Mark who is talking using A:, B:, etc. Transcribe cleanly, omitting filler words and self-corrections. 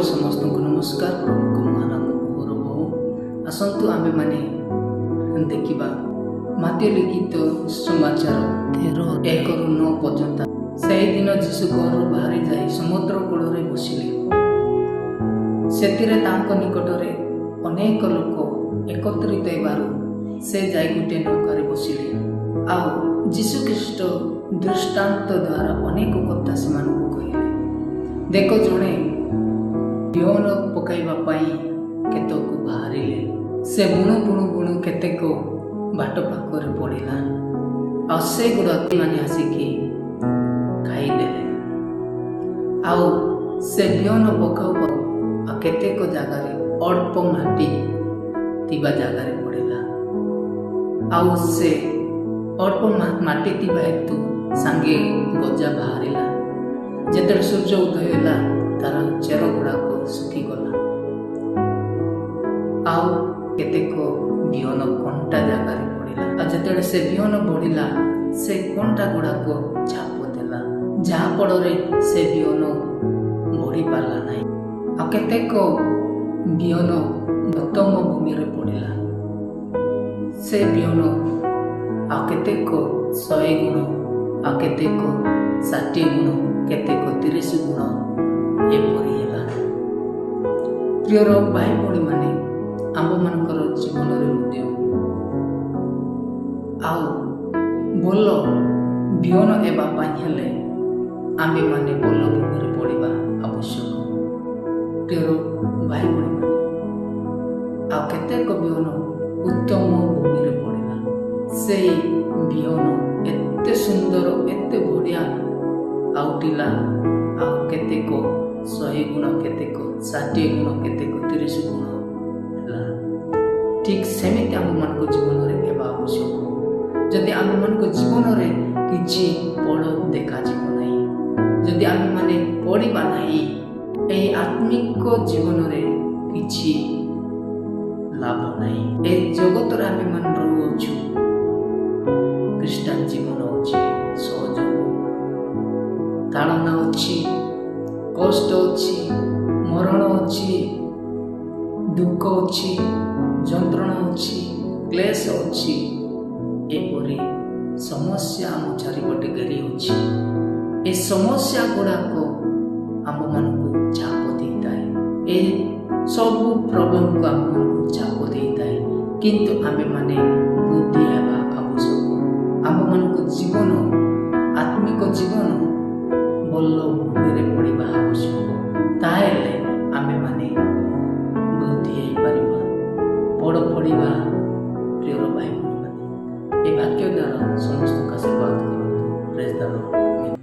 A: Lord, ସମସ୍ତଙ୍କୁ ନମସ୍କାର। ପ୍ରଭୁଙ୍କ ମହାନାମ ଗୌରବ ହଉ। ଆସନ୍ତୁ ଆମେମାନେ ଦେଖିବା ମାଥିଉ ଲିଖିତ ସମାଚାର
B: 13
A: 1ରୁ 9 ପର୍ଯ୍ୟନ୍ତ। ସେହିଦିନ ଯୀଶୁ ଘରରୁ ବାହାରି ଯାଇ ସମୁଦ୍ର କୂଳରେ ବସିଲେ। ସେଥିରେ ତାଙ୍କ ନିକଟରେ ଅନେକ ଲୋକ ଏକତ୍ରିତ ହେବାରୁ ସେ ଯାଇ ଗୋଟିଏ ନୌକାରେ ବସିଲେ। ଆଉ ଯୀଶୁ ଖ୍ରୀଷ୍ଟ ଦୃଷ୍ଟାନ୍ତ ଦ୍ୱାରା ଅନେକ କଥା ସେମାନଙ୍କୁ କହିଲେ। ଦେଖ, ଜଣେ ବିହନ ପକାଇବା ପାଇଁ କ୍ଷେତକୁ ବାହାରିଲେ। ସେ ବୁଣୁ ବୁଣୁ ବୁଣୁ କେତେକ ବାଟ ପାଖରେ ପଡ଼ିଲା, ଆଉ ସେଗୁଡ଼ାକ ମାନେ ଆସିକି ଖାଇଦେଲେ। ଆଉ ସେ ବିହନ ପକାଉ ପକାଉ ଆଉ କେତେକ ଜାଗାରେ ଅଳ୍ପ ମାଟି ଥିବା ଜାଗାରେ ପଡ଼ିଲା। ଆଉ ସେ ଅଳ୍ପ ମାଟି ଥିବା ହେତୁ ସାଙ୍ଗେ ଗଜା ବାହାରିଲା। ଯେତେବେଳେ ସୂର୍ଯ୍ୟ ଉଦୟ ହେଲା, ତାର ଚେର ଗୁଡ଼ାକ ଶୁଖିଗଲା। ଆଉ କେତେକ ବିହନ କଣ୍ଟା ଜାଗାରେ ପଡ଼ିଲା। ଆଉ ଯେତେବେଳେ ସେ ବିହନ ବଢ଼ିଲା, ସେ କଣ୍ଟା ଗୁଡ଼ାକ ଚାପ ଦେଲା, ଯାହାଫଳରେ ସେ ବିହନ ବଢ଼ି ପାରିଲା ନାହିଁ। ଆଉ କେତେକ ବିହନ ଉତ୍ତମ ଭୂମିରେ ପଡ଼ିଲା। ସେ ବିହନ ଆଉ କେତେକ 100 ଗୁଣ, ଆଉ କେତେକ 60 ଗୁଣ, କେତେକ 30 ଗୁଣ ଏପରି ହେଲା। ପ୍ରିୟର ଭାଇ ଭଉଣୀମାନେ, ଆମ୍ଭମାନଙ୍କର ଜୀବନରେ ମଧ୍ୟ ଆଉ ଭଲ ବିହନ ହେବା ପାଇଁ ହେଲେ ଆମ୍ଭେମାନେ ଭଲ ଭୂମିରେ ପଡ଼ିବା ଆବଶ୍ୟକ। ପ୍ରିୟର ଭାଇ ଭଉଣୀମାନେ, ଆଉ କେତେକ ବିହନ ଉତ୍ତମ ଭୂମିରେ ପଡ଼ିଲା। ସେଇ ବିହନ ଏତେ ସୁନ୍ଦର, ଏତେ ବଢ଼ିଆ ଆଉଟିଲା। ଆଉ କେତେକ 100 ଗୁଣ, କେତେକ 60 ଗୁଣ, କେତେକ 30 ଗୁଣ ହେଲା। ଠିକ୍ ସେମିତି ଆମମାନଙ୍କ ଜୀବନରେ ହେବା ଆବଶ୍ୟକ। ଯଦି ଆମମାନଙ୍କ ଜୀବନରେ କିଛି ଫଳ ଦେଖାଯିବ ନାହିଁ, ଯଦି ଆମେମାନେ ପଢ଼ିବା ନାହିଁ, ଏହି ଆତ୍ମିକ ଜୀବନରେ କିଛି ଲାଭ ନାହିଁ। ଏ ଜଗତରେ ଆମେମାନେ ରହୁଅଛୁ। ଖ୍ରୀଷ୍ଟାନ ଜୀବନ ହେଉଛି ସହଜ ନୁହଁ। ତାଡ଼ନା ଅଛି, କଷ୍ଟ ଅଛି, ମରଣ ଅଛି, ଦୁଃଖ ଅଛି, ଯନ୍ତ୍ରଣା ଅଛି, କ୍ଲେଶ ଅଛି। ଏପରି ସମସ୍ୟା ଆମ ଚାରିପଟେ ଘେରି ଅଛି। ଏ ସମସ୍ୟା ଗୁଡ଼ାକ ଆମମାନଙ୍କୁ ଚାପ ଦେଇଥାଏ। ଏ ସବୁ ପ୍ରୋବ୍ଲେମକୁ ଆମମାନଙ୍କୁ ଚାପ ଦେଇଥାଏ। କିନ୍ତୁ ଆମେମାନେ ବୃଦ୍ଧି ହେବା ଆବଶ୍ୟକ। ଆମମାନଙ୍କ ଜୀବନ, ଆତ୍ମିକ ଜୀବନ ଭଲ ଭୂମିରେ ପଡ଼ିବା ଆବଶ୍ୟକ। ତାହେଲେ ଆମେମାନେ ବୃଦ୍ଧି ହେଇପାରିବା, ଫଳ ଫଳିବା। ପ୍ରିୟର ଭାଇ ଭଉଣୀମାନେ, ଏ ବାକ୍ୟ ଦ୍ୱାରା ସମସ୍ତଙ୍କୁ ଆଶୀର୍ବାଦ କରନ୍ତୁ। Praise the Lord.